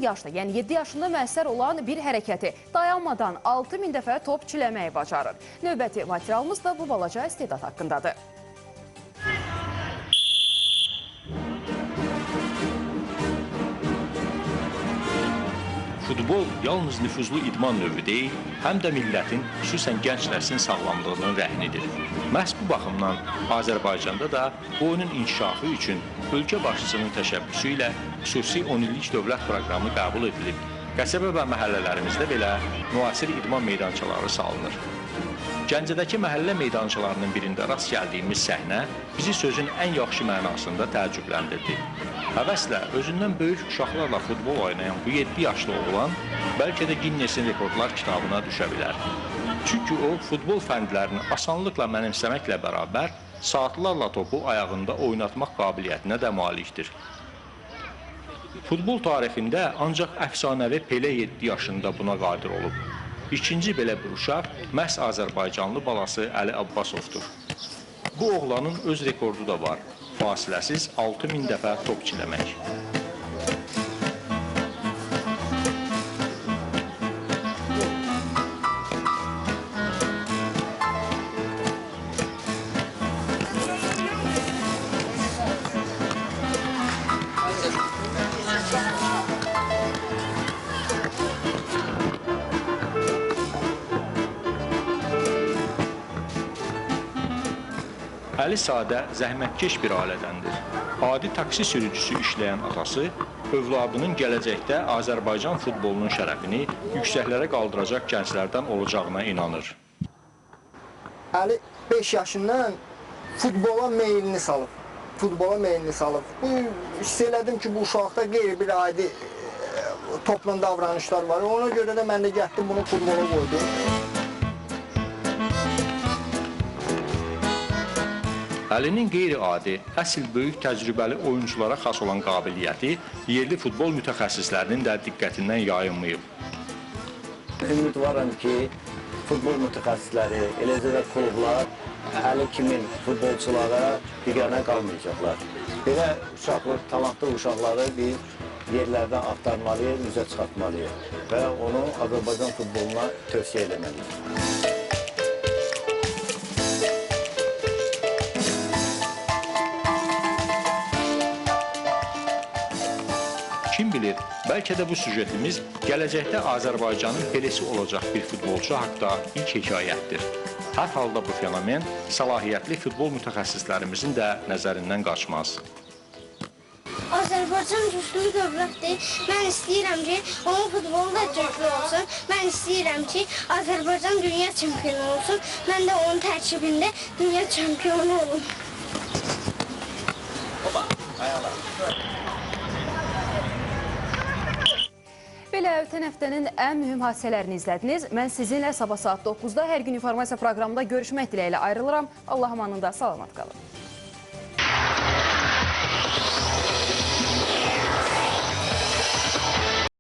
yaşda, yəni 7 yaşında müəssər olan bir hərəkəti dayanmadan 6000 dəfə top çiləməyi bacarır. Növbəti materialımız da bu balaca istedad haqqındadır. Futbol yalnız nüfuzlu idman növü deyil, həm də millətin, xüsusən gənc nəslin sağlamlığının rəhnidir. Məhz bu baxımdan Azərbaycanda da bu oyunun inkişafı üçün ölkə başçısının təşəbbüsü ilə xüsusi 10 illik dövlət proqramı qəbul edilib. Qəsəbə və məhəllələrimizdə belə müasir idman meydançaları salınır. Gəncədəki məhəllə meydançalarının birində rast gəldiyimiz səhnə bizi sözün ən yaxşı mənasında təəccübləndirdi. Həvəslə özündən böyük uşaqlarla futbol oynayan bu 7 yaşlı oğlan bəlkə də Ginnesin rekordlar kitabına düşə bilər. Çünki o, futbol fəndlərini asanlıqla mənimsəməklə bərabər saatlarla topu ayağında oynatmaq qabiliyyətinə də malikdir. Futbol tarixində ancaq əfsanəvi Pele 7 yaşında buna qadir olub. İkinci belə bir uşaq məhz Azərbaycanlı balası Əli Abbasovdur. Bu oğlanın öz rekordu da var. Fasiləsiz 6000 dəfə top çiləmək. Əli sadə, zəhmətkeş bir ailədəndir. Adi taksi sürücüsü işləyən atası, övladının gələcəkdə Azərbaycan futbolunun şərəfini yüksəklərə qaldıracaq gənclərdən olacağına inanır. Əli 5 yaşından futbola meylini salıb. Futbola meylini salıb. Bu, hiss elədim ki, bu uşaqda qeyri-bir adi topla davranışlar var. Ona görə də mən də gətdim bunu futbola qoydum. Əlinin qeyri-adi, əsl böyük təcrübəli oyunculara xas olan qabiliyyəti yerli futbol mütəxəssislərinin də diqqətindən yayınmayıb. Ümidvaram ki, futbol mütəxəssisləri, eləcə də klublar Əli kimin futbolçulara biganə qalmayacaqlar. Belə uşaqlar, talantlı uşaqları bir yerlərdən axtarmalıyıq, üzə çıxartmalıyıq və onu Azərbaycan futboluna tövsiyə eləməliyik. Kim bilir, bəlkə də bu süjetimiz gələcəkdə Azərbaycanın Pelesi olacaq bir futbolçu haqda ilk hekayətdir. Hər halda bu fenomen səlahiyyətli futbol mütəxəssislərimizin də nəzərindən qaçmaz. Azərbaycan güclü dövlətdir. Mən istəyirəm ki, onun futbolu da güclü olsun. Mən istəyirəm ki, Azərbaycan dünya çempionu olsun. Mən də onun tərkibində dünya çempionu olum. Hopa, ayaqlar. Belə ötən həftənin ən mühüm hadisələrini izlədiniz. Mən sizinlə sabah saat 9-da hər gün informasiya proqramında görüşmək diləyilə ayrılıram. Allah amanında, salamat qalın.